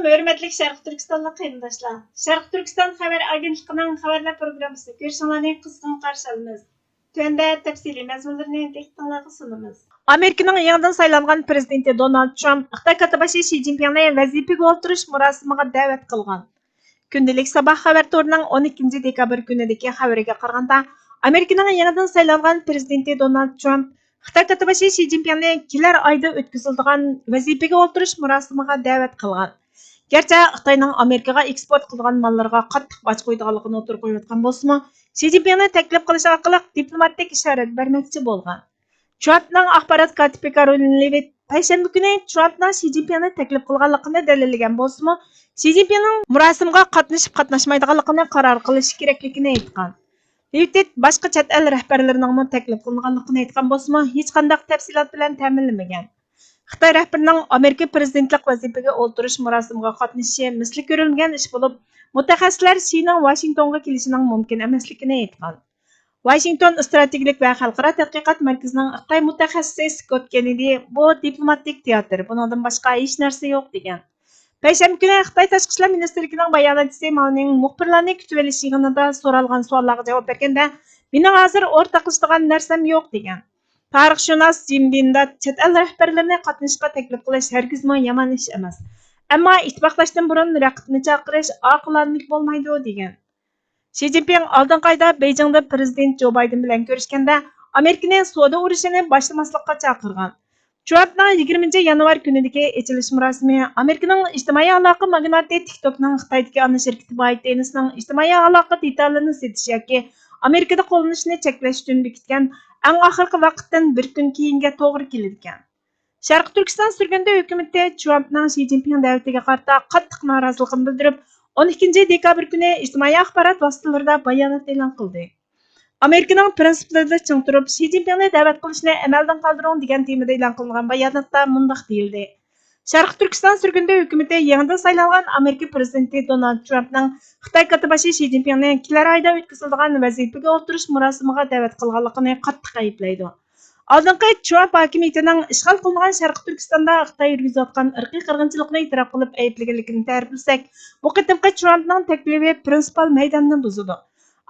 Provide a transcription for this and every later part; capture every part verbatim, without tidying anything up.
ھۆرمەتلىك شەرقىي تۈركىستانلىق قېرىنداشلار، شەرقىي تۈركىستان خەۋەر ئاگېنتلىقىنىڭ خەۋەرلەر پروگراممىسىنى كۆرۈشۈڭلارنى قىزغىن قارشى ئالىمىز. تۆۋەندە تەپسىلىي مەزمۇنلىرىنى دىققىتىڭلارغا سۇنىمىز. ئامېرىكىنىڭ يېڭىدىن سايلانغان پىرېزىدېنتى دونالد ترامپ خىتاي كاتتىباشى شى جىنپىڭنى ۋەزىپىگە ئولتۇرۇش مۇراسىمىغا دەۋەت قىلغان. كۈندىلىك ساباھ خەۋەر تورىنىڭ ئون ئىككىنچى دېكابىر كۈنىدىكى خەۋىرىگە قارىغاندا، ئامېرىكىنىڭ يېڭىدىن سايلانغان پىرېزىدېنتى دونالد ترامپ خىتاي كاتتىباشى شى جىنپىڭنى كېلەر ئايدا ئۆتكۈزۈلىدىغان ۋەزىپىگە ئولتۇرۇش مۇراسىمىغا دەۋەت قىلغان. گەرچە خىتاينىڭ ئامېرىكىغا ئېكسپورت قىلىدىغان ماللىرىغا قاتتىق باج قويىدىغانلىقىنى ئوتتۇرىغا قويۇۋاتقان بولسىمۇ، شى جىنپىڭنى تەكلىپ قىلىش ئارقىلىق دىپلوماتىك ئىشارەت بەرمەكچى بولغان. ترامپنىڭ ئاخبارات كاتىپى كارولىن لېۋىت پەيشەنبە كۈنى ترامپنىڭ شى جىنپىڭنى تەكلىپ قىلغانلىقىنى دەلىللىگەن بولسىمۇ، شى جىنپىڭنىڭ مۇراسىمغا قاتنىشىپ قاتناشمايدىغانلىقىنى قارار قىلىشى كېرەكلىكىنى ئېيتقان. لېۋىت باشقا چەت ئەل رەھبەرلىرىنىڭمۇ تەكلىپ قىلىنغانلىقىنى ئېيتقان بولسىمۇ، ھېچقانداق تەپسىلات بىلەن تەمىنلىمىگەن. خىتاي رەھبىرىنىڭ ئامېرىكا پىرېزىدېنتلىق ۋەزىپىگە ئولتۇرۇش مۇراسىمىغا قاتنىشىشى مىسلى كۆرۈلمىگەن ئىش بولۇپ، مۇتەخەسسىسلەر شىنىڭ ۋاشىنگتونغا كېلىشىنىڭ مۇمكىن ئەمەسلىكىنى ئېيتقان. ۋاشىنگتون ئىستراتېگىيەلىك ۋە خەلقئارا تەتقىقات مەركىزىنىڭ خىتاي مۇتەخەسسىسى سكوت كېننېدى، بۇ دىپلوماتىك تىياتىر، بۇنىڭدىن باشقا ھېچ نەرسە يوق، دېگەن. پەيشەنبە كۈنى خىتاي تاشقى ئىشلار مىنىستىرلىكىنىڭ باياناتچىسى ماۋ نىڭ مۇخبىرلارنى كۈتۈۋېلىش يىغىنىدا سورالغان سوئاللارغا جاۋاب بەرگەندە، مېنىڭ ھازىر ئورتاقلىشىدىغان نەرسەم يوق، دېگەن. تارىخشۇناس جىم دىندا چەت ئەل رەھبەرلىرىنى قاتنىشىشقا تەكلىپ قىلىش ھەرگىزمۇ يامان ئىش ئەمەس. ئەمما ئىتتىپاقداشتىن بۇرۇن رەقىبنى چاقىرىش ئاقىلانىلىك بولمايدۇ، دېگەن. شى جىنپىڭ ئالدىنقى ئايدا بېيجىڭدا پىرېزىدېنت جو بايدېن بىلەن كۆرۈشكەندە، ئامېرىكىنى سودا ئۇرۇشىنى باشلىماسلىققا چاقىرغان. ترامپنىڭ يىگىرمىنچى يانۋار كۈنىدىكى ئېچىلىش مۇراسىمى ئامېرىكىنىڭ ئىجتىمائىي ئالاقە ماگناتى تىك توكنىڭ خىتايدىكى ئانا شىركىتى بايت دېنىسنىڭ ئىجتىمائىي ئالاقە دېتالىنى سېتىش ياكى ئامېرىكىدا قوللىنىشنى چەكلەش ئۈچۈن بېكىتكەن ئەڭ ئاخىرقى ۋاقىتتىن بىر كۈن كېيىنگە توغرا كېلىدىكەن. شەرقىي تۈركىستان سۈرگۈندە ھۆكۈمىتى ترامپنىڭ شى جىنپىڭ دەۋىتىگە قارىتا قاتتىق نارازىلىقىنى بىلدۈرۈپ، ئون ئىككىنچى دېكابىر كۈنى ئىجتىمائىي ئاخبارات ۋاسىتىلىرىدا بايانات ئېلان قىلدى. ئامېرىكىنىڭ پىرىنسىپلىرىدا چىڭ تۇرۇپ، شى جىنپىڭنى دەۋەت قىلىشنى ئەمەلدىن قالدۇرۇڭ، دېگەن تېمىدا ئېلان قىلىنغان باياناتتا مۇنداق دېيىلدى: شەرقىي تۈركىستان سۈرگۈندە ھۆكۈمىتى يېڭىدىن سايلانغان ئامېرىكا پىرېزىدېنتى دونالد ترامپنىڭ خىتاي كاتتىباشى شى جىنپىڭنى كېلەر ئايدا ئۆتكۈزۈلىدىغان ۋەزىپىگە ئولتۇرۇش مۇراسىمىغا دەۋەت قىلغانلىقىنى قاتتىق ئەيىبلەيدۇ. ئالدىنقى ترامپ ھاكىمىيىتىنىڭ ئىشغال قىلىنغان شەرقىي تۈركىستاندا خىتاي يۈرگۈزۈۋاتقان ئىرقىي قىرغىنچىلىقنى ئېتىراپ قىلىپ ئەيىبلىگەنلىكىنى تەرىپلىسەك، بۇ قېتىمقى ترامپنىڭ تەكلىپى پرىنسىپال مەيداننى بۇزىدۇ.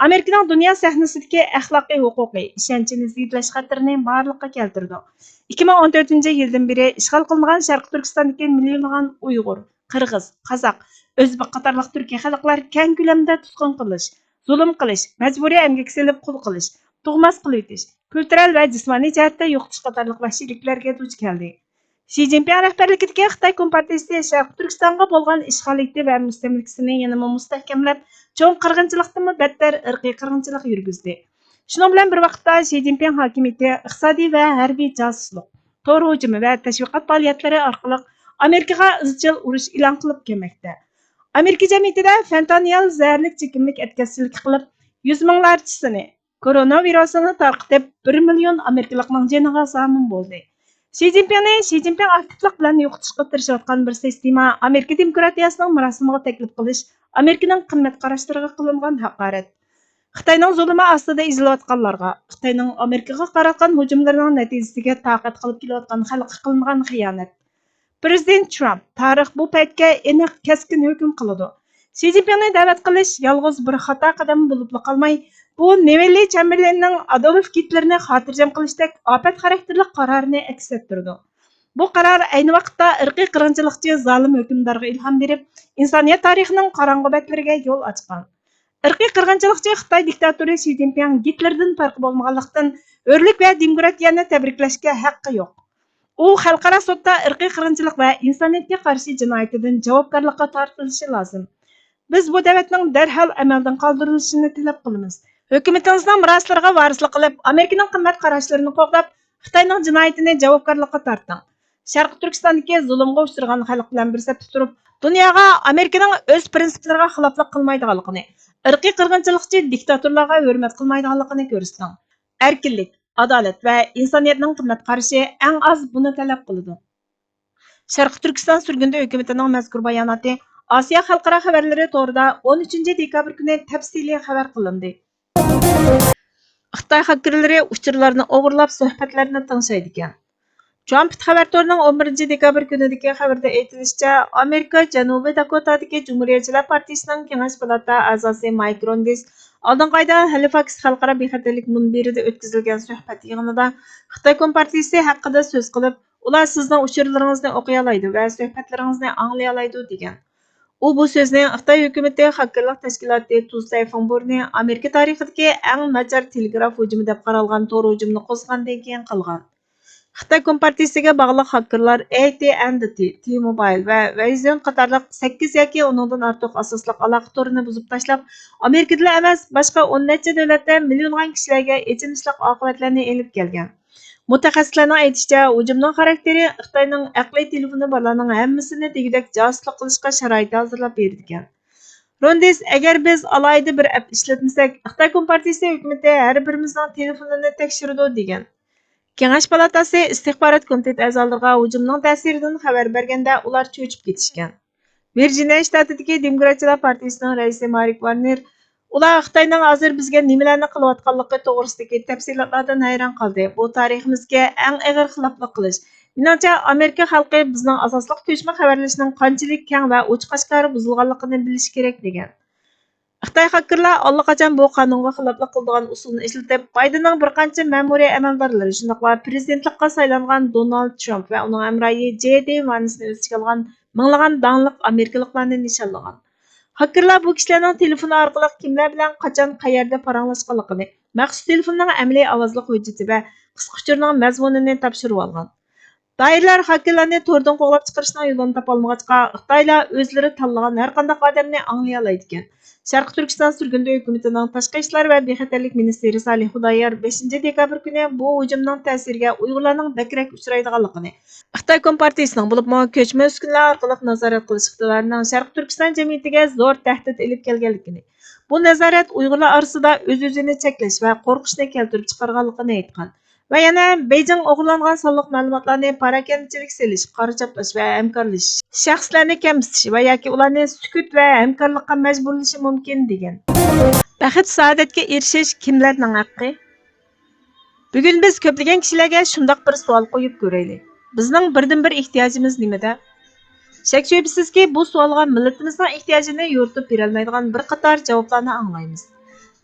ئامېرىكىنىڭ دۇنيا سەھنىسىدىكى ئەخلاقىي ھوقۇقى، ئىشەنچىنى زېدىلەش خەتىرىنى بارلىققا كەلتۈرىدۇ. ئىككى مىڭ ئون تۆتىنچى يىلدىن بېرى ئىشغال قىلىنغان شەرقىي تۈركىستاندىكى مىليونلىغان ئۇيغۇر، قىرغىز، قازاق، ئۆزبېك قاتارلىق تۈركىي خەلقلەر كەڭ كۆلەمدە تۇتقۇن قىلىش، زۇلۇم قىلىش، مەجبۇرىي ئەمگەككە سېلىپ قۇل قىلىش، تۇغماس قىلىۋېتىش، كۈلتۈرەل ۋە جىسمانىي جەھەتتە يوقىتىش قاتارلىق ۋەھشىيلىكلەرگە دۇچ كەلدى. شى جىنپىڭ رەھبەرلىكىدىكى خىتاي كومپارتىيىسى شەرقىي تۈركىستانغا بولغان ئىشغالىيىتى ۋە مۇستەملىكىسىنى يەنىمۇ مۇستەھكەملەپ، چوڭ قىرغىنچىلىقتىنمۇ بەتتەر ئىرقىي قىرغىنچىلىق يۈرگۈزدى. شۇنىڭ بىلەن بىر ۋاقىتتا، شى جىنپىڭ ھاكىمىيىتى ئىقتىسادىي ۋە ھەربىي جاسۇسلۇق، تور ھۇجۇمى ۋە تەشۋىقات پائالىيەتلىرى ئارقىلىق ئامېرىكىغا ئىزچىل ئۇرۇش ئېلان قىلىپ كەلمەكتە. ئامېرىكا جەمئىيىتىدە فېنتانىل زەھەرلىك چېكىملىك ئەتكەسچىلىكى قىلىپ، يۈز مىڭلارچىسىنى، كورونا ۋىرۇسىنى تارقىتىپ، بىر مىليون ئامېرىكىلىقنىڭ جېنىغا زامىن بولدى. شى جىنپىڭنى شى جىنپىڭ ئاكتىپلىق بىلەن يوقىتىشقا تىرىشىۋاتقان بىر سىستېما ئامېرىكا دېموكراتىيەسىنىڭ مۇراسىمىغا تەكلىپ قىلىش ئامېرىكىنىڭ قىممەت قاراشلىرىغا قىلىنغان ھاقارەت. خىتاينىڭ زۇلۇمى ئاستىدا ئېزىلىۋاتقانلارغا، خىتاينىڭ ئامېرىكىغا قاراتقان ھۇجۇملىرىنىڭ نەتىجىسىگە تاقەت قىلىپ كېلىۋاتقان خەلققە قىلىنغان خىيانەت. پىرېزىدېنت ترامپ، تارىخ بۇ پەيتكە ئېنىق، كەسكىن ھۆكۈم قىلىدۇ. شى جىنپىڭنى دەۋەت قىلىش يالغۇز بىر خاتا قەدەم بولۇپلا قالماي، بۇ نېۋېللى چەمبېرلېننىڭ ئادولف گىتلېرنى خاتىرجەم قىلىشتەك ئاپەت خاراكتېرلىك قارارىنى ئەكس ئەتتۈرىدۇ. بۇ قارار ئەينى ۋاقىتتا ئىرقىي قىرغىنچىلىقچى زالىم ھۆكۈمدارغا ئىلھام بېرىپ، ئىنسانىيەت تارىخىنىڭ قاراڭغۇ بەتلىرىگە يول ئاچقان. ئىرقىي قىرغىنچىلىقچى خىتاي دىكتاتورى شى جىنپىڭ گىتلېردىن پەرقى بولمىغانلىقتىن، ھۆرلۈك ۋە دېموكراتىيەنى تەبرىكلەشكە ھەققى يوق. ئۇ خەلقئارا سوتتا ئىرقىي قىرغىنچىلىق ۋە ئىنسانىيەتكە قارشى جىنايىتىدىن جاۋابكارلىققا تارتىلىشى لازىم. بىز بۇ دەۋەتنىڭ دەرھال ئەمەلدىن قالدۇرۇلۇشىنى تەلەپ قىلىمىز. ھۆكۈمىتىڭىزنىڭ مىراسلىرىغا ۋارىسلىق قىلىپ، ئامېرىكىنىڭ قىممەت قاراشلىرىنى قوغداپ، خىتاينىڭ جىنايىتىنى جاۋابكارلىققا تارتىڭ. شەرقىي تۈركىستاندىكى زۇلۇمغا ئۇچرىغان خەلق بىلەن بىر سەپتە تۇرۇپ، دۇنياغا ئامېرىكىنىڭ ئۆز پىرىنسىپلىرىغا خىلاپلىق قىلمايدىغانلىقىنى، ئىرقىي قىرغىنچىلىقچى دىكتاتورلارغا ھۆرمەت قىلمايدىغانلىقىنى كۆرسىتىڭ. ئەركىنلىك، ئادالەت ۋە ئىنسانىيەتنىڭ قىممەت قارىشى ئەڭ ئاز بۇنى تەلەپ قىلىدۇ. شەرقىي تۈركىستان سۈرگۈندە ھۆكۈمىتىنىڭ مەزكۇر باياناتى ئاسىيا خەلقئارا خەۋەرلىرى تورىدا ئون ئۈچىنچى دېكابىر كۈنى تەپسىلىي خەۋەر قىلىندى. خىتاي خاكېرلىرى ئۇچۇرلارنى ئوغرىلاپ، سۆھبەتلەرنى تىڭشايدىكەن. ترامپىت خەۋەر تورىنىڭ ئون بىرىنچى دېكابىر كۈنىدىكى خەۋىرىدە ئېيتىلىشىچە، ئامېرىكا جەنۇبىي داكوتادىكى جۇمھۇرىيەتچىلەر پارتىيىسىنىڭ كېڭەش پالاتا ئەزاسى مايك روندېس ئالدىنقى ئايدا ھەلىفاكس خەلقئارا بىخەتەرلىك مۇنبىرىدە ئۆتكۈزۈلگەن سۆھبەت يىغىنىدا خىتاي كومپارتىيىسى ھەققىدە سۆز قىلىپ، ئۇلار سىزنىڭ ئۇچۇرلىرىڭىزنى ئوقۇيالايدۇ ۋە سۆھبەتلىرىڭىزنى ئاڭلىيالايدۇ، دېگەن. ئۇ بۇ سۆزنى خىتاي ھۆكۈمىتى خاككېرلىق تەشكىلاتى تۇز سەيفىڭبۇرنى ئامېرىكا تارىخىدىكى ئەڭ ناچار تېلېگراف ھۇجۇمى دەپ قارالغان تور ھۇجۇمىنى قوزغىغاندىن كېيىن قىلغان. خىتاي كومپارتىيىسىگە باغلىق خاككېرلار ئەي تى ئەند تى، تى موبايل ۋە ۋېيزېن قاتارلىق سەككىز ياكى ئۇنىڭدىن ئارتۇق ئاساسلىق ئالاقە تورىنى بۇزۇپ تاشلاپ، ئامېرىكىدىلا ئەمەس، باشقا ئون نەچچە دۆلەتتە مىليونلىغان كىشىلەرگە ئېچىنىشلىق ئاقىۋەتلەرنى ئېلىپ كەلگەن. مۇتەخەسسىسلەرنىڭ ئېيتىشىچە، ھۇجۇمنىڭ خاراكتېرى خىتاينىڭ ئەقلىي تېلېفونى بارلارنىڭ ھەممىسىنى دېگۈدەك جاسۇسلۇق قىلىشقا شارائىت ھازىرلاپ بېرىدىكەن. روندېس، ئەگەر بىز ئالاھىدە بىر ئەپ ئىشلەتمىسەك، خىتاي كومپارتىيىسى ھۆكۈمىتى ھەر بىرىمىزنىڭ تېلېفونىنى تەكشۈرىدۇ، دېگەن. كېڭەش پالاتاسى ئىستىخبارات كومىتېتى ئەزالىرىغا ھۇجۇمنىڭ تەسىرىدىن خەۋەر بەرگەندە، ئۇلار چۆچۈپ كېتىشكەن. ۋىرجىنىيە شتاتىدىكى دېموكراتچىلار پارتىيىسىنىڭ رەئىسى مارك ۋارنېر، ئۇلار خىتاينىڭ ھازىر بىزگە نېمىلەرنى قىلىۋاتقانلىقى توغرىسىدىكى تەپسىلاتلاردىن ھەيران قالدى. بۇ تارىخىمىزگە ئەڭ ئېغىر خىلاپلىق قىلىش. مېنىڭچە، ئامېرىكا خەلقى بىزنىڭ ئاساسلىق كۆچمە خەۋەرلىشىشنىڭ قانچىلىك كەڭ ۋە ئوچۇق-ئاشكارا بۇزۇلغانلىقىنى بىلىشى كېرەك، دېگەن. خىتاي خاككېرلار ئاللىقاچان بۇ قانۇنغا خىلاپلىق قىلىدىغان ئۇسۇلنى ئىشلىتىپ، بايدېننىڭ بىر قانچە مەمۇرىي ئەمەلدارلىرى، شۇنداقلا پىرېزىدېنتلىققا سايلانغان دونالد ترامپ ۋە ئۇنىڭ ھەمراھى جېي دى ۋانسنى ئۆز ئىچىگە ئالغان مىڭلىغان داڭلىق ئامېرىكىلىقلارنى نىشانلىغان. خاككېرلار بۇ كىشىلەرنىڭ تېلېفونى ئارقىلىق كىملەر بىلەن قاچان، قەيەردە پاراڭلاشقانلىقىنى، مەخسۇس تېلېفوننىڭ ئەمەلىي ئاۋازلىق ھۆججىتى ۋە قىسقا ئۇچۇرنىڭ مەزمۇنىنى تاپشۇرۇۋالغان. دائىرىلەر خاككېرلارنى توردىن قوغلاپ چىقىرىشنىڭ يولىنى تاپالمىغاچقا، خىتايلار ئۆزلىرى تاللىغان ھەرقانداق ئادەمنى ئاڭلىيالايدىكەن. شەرقىي تۈركىستان سۈرگۈندە ھۆكۈمىتىنىڭ تاشقى ئىشلار ۋە بىخەتەرلىك مىنىستىرى سالىھ خۇدايار بەشىنچى دېكابىر كۈنى بۇ ھۇجۇمنىڭ تەسىرىگە ئۇيغۇرلارنىڭ بەكرەك ئۇچرايدىغانلىقىنى، خىتاي كومپارتىيىسىنىڭ، بولۇپمۇ كۆچمە ئۈسكۈنىلەر ئارقىلىق نازارەت قىلىش ئىقتىدارىنىڭ شەرقىي تۈركىستان جەمئىيىتىگە زور تەھدىت ئېلىپ كەلگەنلىكىنى، بۇ نازارەت ئۇيغۇرلار ئارىسىدا ئۆز-ئۆزىنى چەكلەش ۋە قورقۇشنى كەلتۈرۈپ چىقارغانلىقىنى ئېيتقان. ۋە يەنە بېيجىڭ ئوغرىلاندىغان سانلىق مەلۇماتلارنى پاراكەندىچىلىك سېلىش، قارا چاپلاش ۋە ھەمكارلىشىش، شەخسلەرنى كەمسىتىش ۋە ياكى ئۇلارنى سۈكۈت ۋە ھەمكارلىققا مەجبۇرلىشى مۇمكىن، دېگەن. بەخت-سائادەتكە ئېرىشىش كىملەرنىڭ ھەققى؟ بۈگۈن بىز كۆپلىگەن كىشىلەرگە شۇنداق بىر سوئال قويۇپ كۆرەيلى، بىزنىڭ بىردىنبىر ئېھتىياجىمىز نېمىدە؟ شەك-شۈبھىسىزكى، بۇ سوئالغا مىللىتىمىزنىڭ ئېھتىياجىنى يورۇتۇپ بېرەلمەيدىغان بىر قاتار جاۋابلارنى ئاڭلايمىز.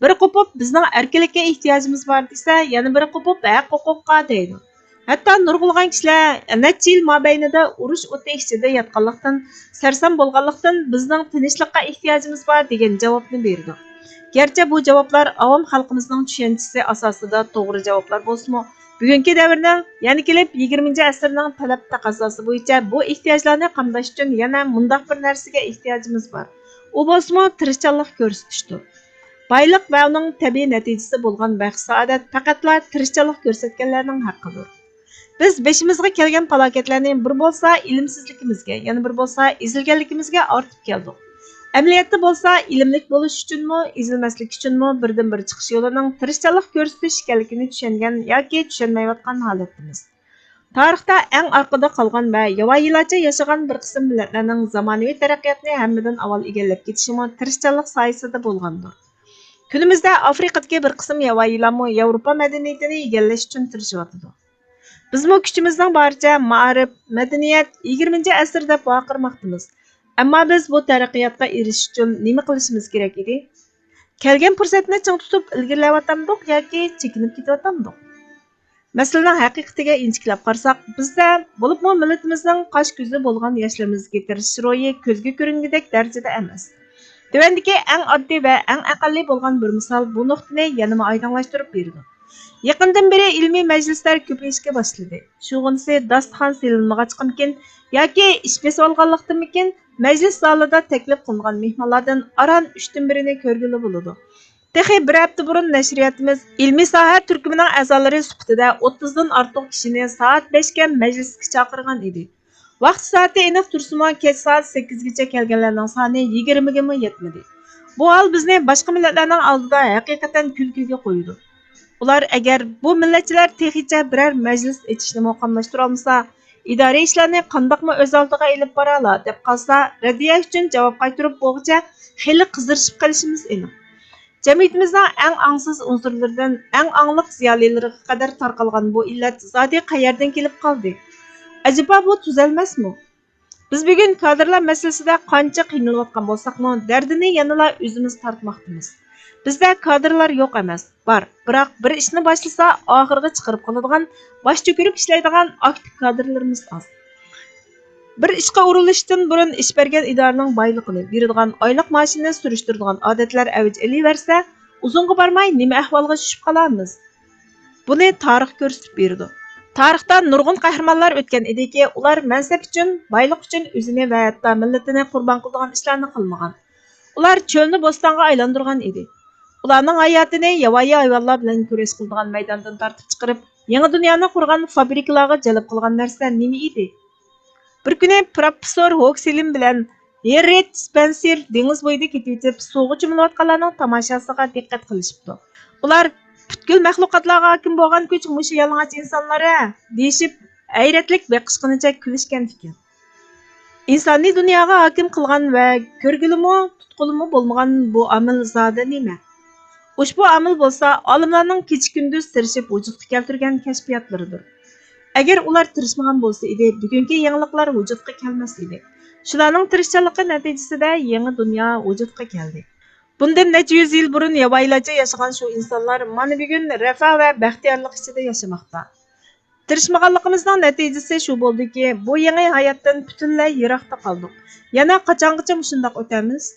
بىرى قوپۇپ، بىزنىڭ ئەركىنلىككە ئېھتىياجىمىز بار دېسە، يەنە بىرى قوپۇپ، ھەق-ھوقۇققا دەيدۇ. ھەتتا نۇرغۇنلىغان كىشىلەر نەچچە يىل مابەينىدە ئۇرۇش ئوتى ئىچىدە ياتقانلىقتىن، سەرسان بولغانلىقتىن، بىزنىڭ تىنچلىققا ئېھتىياجىمىز بار دېگەن جاۋابنى بېرىدۇ. گەرچە بۇ جاۋابلار ئاۋام خەلقىمىزنىڭ چۈشەنچىسى ئاساسىدا توغرا جاۋابلار بولسىمۇ، بۈگۈنكى دەۋرنىڭ، يەنە كېلىپ يىگىرمىنچى ئەسىرنىڭ تەلەپ تەقەززاسى بويىچە بۇ ئېھتىياجلارنى قامداش ئۈچۈن يەنە مۇنداق بىر نەرسىگە ئېھتىياجىمىز بار. ئۇ بولسىمۇ تىرىشچانلىق كۆرسىتىشتۇر. بايلىق ۋە ئۇنىڭ تەبىئىي نەتىجىسى بولغان بەخت-سائادەت پەقەتلا تىرىشچانلىق كۆرسەتكەنلەرنىڭ ھەققىدۇر. بىز بېشىمىزغا كەلگەن پالاكەتلەرنى بىر بولسا ئىلىمسىزلىكىمىزگە، يەنە بىر بولسا ئېزىلگەنلىكىمىزگە ئارتىپ كەلدۇق. ئەمەلىيەتتە بولسا ئىلىملىك بولۇش ئۈچۈنمۇ، ئېزىلمەسلىك ئۈچۈنمۇ بىردىنبىر چىقىش يولىنىڭ تىرىشچانلىق كۆرسىتىش ئىكەنلىكىنى چۈشەنگەن ياكى چۈشەنمەيۋاتقان ھالەتتىمىز. تارىختا ئەڭ ئارقىدا قالغان ۋە ياۋايىلارچە ياشىغان بىر قىسىم مىللەتلەرنىڭ زامانىۋى تەرەققىياتنى ھەممىدىن ئاۋۋال ئىگىلەپ كېتىشىمۇ تىرىشچانلىق سايىسىدا بولغاندۇر. كۈنىمىزدە ئافرىقىدىكى بىر قىسىم ياۋايىلارمۇ ياۋروپا مەدەنىيىتىنى ئىگىلەش ئۈچۈن تىرىشىۋاتىدۇ. بىزمۇ كۈچىمىزنىڭ بارىچە مائارىپ، مەدەنىيەت، يىگىرمىنچى ئەسىر دەپ ۋارقىرىماقتىمىز. ئەمما بىز بۇ تەرەققىياتقا ئېرىشىش ئۈچۈن نېمە قىلىشىمىز كېرەك ئىدى؟ كەلگەن پۇرسەتنى چىڭ تۇتۇپ ئىلگىرىلەۋاتامدۇق ياكى چېكىنىپ كېتىۋاتامدۇق؟ مەسىلىنىڭ ھەقىقىتىگە ئىنچىكىلەپ قارىساق، بىزدە، بولۇپمۇ مىللىتىمىزنىڭ قاش-كۆزى بولغان ياشلىرىمىزدىكى تىرىشىش روھى كۆزگە كۆرۈنگۈدەك دەرىجىدە ئەمەس. تۆۋەندىكى ئەڭ ئاددىي ۋە ئەڭ ئەقەللىي بولغان بىر مىسال بۇ نۇقتىنى يەنىمۇ ئايدىڭلاشتۇرۇپ بېرىدۇ. يېقىندىن بېرى ئىلمىي مەجلىسلەر كۆپىيىشكە باشلىدى. شۇغىنىسى داستىخان سېلىنمىغاچقىمىكىن ياكى ئىش بېسىۋالغانلىقتىنمىكىن، مەجلىس زالىدا تەكلىپ قىلىنغان مېھمانلاردىن ئاران ئۈچتىن بىرىنى كۆرگىلى بولىدۇ. تېخى بىر ھەپتە بۇرۇن نەشرىياتىمىز ئىلمىي ساھە تۈركۈمىنىڭ ئەزالىرى سۈپىتىدە ئوتتۇزدىن ئارتۇق كىشىنى سائەت بەشكە مەجلىسكە چاقىرغان ئىدى. ۋاقتى سائىتى ئېنىق تۇرسىمۇ، كەچ سائەت سەككىزگىچە كەلگەنلەرنىڭ سانى يىگىرمىگىمۇ يەتمىدى. بۇ ھال بىزنى باشقا مىللەتلەرنىڭ ئالدىدا ھەقىقەتەن كۈلكىگە قويىدۇ. ئۇلار ئەگەر بۇ مىللەتچىلەر تېخىچە بىرەر مەجلىس ئېچىشنىمۇ قاملاشتۇرالمىسا، ئىدارىي ئىشلارنى قانداقمۇ ئۆز ئالدىغا ئېلىپ بارالا دەپ قالسا، رەددىيە ئۈچۈن جاۋاب قايتۇرۇپ بولغۇچە خېلى قىزىرىشىپ قېلىشىمىز ئېنىق. جەمئىيىتىمىزنىڭ ئەڭ ئاڭسىز ئۇنسۇرلىرىدىن ئەڭ ئاڭلىق زىيالىيلىرىغا قەدەر تارقالغان بۇ ئىللەت زادى قەيەردىن كېلىپ قالدى؟ ئەجەبا بۇ تۈزەلمەسمۇ؟ بىز بۈگۈن كادىرلار مەسىلىسىدە قانچە قىينىلىۋاتقان بولساقمۇ، دەردىنى يەنىلا ئۆزىمىز تارتماقتىمىز. بىزدە كادىرلار يوق ئەمەس، بار، بىراق بىر ئىشنى باشلىسا ئاخىرىغا چىقىرىپ قالىدىغان، باش چۆكۈرۈپ ئىشلەيدىغان ئاكتىپ كادىرلىرىمىز ئاز. بىر ئىشقا ئورۇنلىشىشتىن بۇرۇن ئىش بەرگەن ئىدارىنىڭ بايلىقىنى، بېرىدىغان ئايلىق مائاشىنى سۈرۈشتۈرىدىغان ئادەتلەر ئەۋج ئېلىۋەرسە، ئۇزۇنغا بارماي نېمە ئەھۋالغا چۈشۈپ قالارمىز؟ بۇنى تارىخ كۆرسىتىپ بېرىدۇ. تارىختا نۇرغۇن قەھرىمانلار ئۆتكەن ئىدىكى، ئۇلار مەنسەپ ئۈچۈن، بايلىق ئۈچۈن ئۆزىنى ۋە ھەتتا مىللىتىنى قۇربان قىلىدىغان ئىشلارنى قىلمىغان. ئۇلار چۆلنى بوستانغا ئايلاندۇرغان ئىدى. ئۇلارنىڭ ھاياتىنى ياۋايى ھايۋانلار بىلەن كۈرەش قىلىدىغان مەيداندىن تارتىپ چىقىرىپ، يېڭى دۇنيانى قۇرغان فابرىكىلارغا جەلپ قىلغان نەرسە نېمە ئىدى؟ بىر كۈنى پروفېسسور ھوكسىلىم بىلەن ھېررىيېت سپېنسېر دېڭىز بويىدا كېتىۋېتىپ، سۇغا چۆمۈلۈۋاتقانلارنىڭ تاماشاسىغا دىققەت قىلىشىپتۇ. ئۇلار، «پۈتكۈل مەخلۇقاتلارغا ھاكىم بولغان كۈچ مۇشۇ يالىڭاچ ئىنسانلار-ھە!» دېيىشىپ، ھەيرەتلىك بېقىشقىنىچە كۈلۈشكەن ئىكەن. ئىنساننى دۇنياغا ھاكىم قىلغان ۋە كۆرگىلىمۇ، تۇتقىلىمۇ بولمىغان بۇ ئامىل زادى نېمە؟ ئۇشبۇ ئامىل بولسا ئالىملارنىڭ كېچە-كۈندۈز تىرىشىپ ۋۇجۇدقا كەلتۈرگەن كەشپىياتلىرىدۇر. ئەگەر ئۇلار تىرىشمىغان بولسا ئىدى، بۈگۈنكى يېڭىلىقلار ۋۇجۇدقا كەلمەس ئىدى. شۇلارنىڭ تىرىشچانلىقى نەتىجىسىدە يېڭى دۇنيا ۋۇجۇدقا كەلدى. بۇندىن نەچچە يۈز يىل بۇرۇن ياۋايىلارچە ياشىغان شۇ ئىنسانلار مانا بۈگۈن رەفا ۋە بەختىيارلىق ئىچىدە ياشىماقتا. تىرىشمىغانلىقىمىزنىڭ نەتىجىسى شۇ بولدىكى، بۇ يېڭى ھاياتتىن پۈتۈنلەي يىراقتا قالدۇق. يەنە قاچانغىچە مۇشۇنداق ئۆتەمىز؟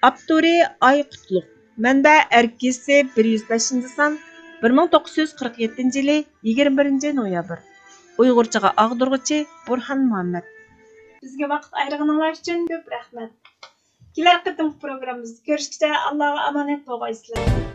ئاپتورى ئاي قۇتلۇق. مەنبە: ئەركىسى، بىر يۈز بەشىنچى سان، بىر مىڭ توققۇز يۈز قىرىق يەتتىنچى يىلى، يىگىرمە بىرىنچى نويابىر. ئۇيغۇرچىغا ئاغدۇرغۇچى: بۇرھان مۇھەممەد. بىزگە ۋاقىت ئايرىغىنىڭلار ئۈچۈن كۆپ رەھمەت. كېلەر قېتىمقى پروگراممىمىزدا كۆرۈشكىچە ئاللاغا ئامانەت بولغايسىلەر.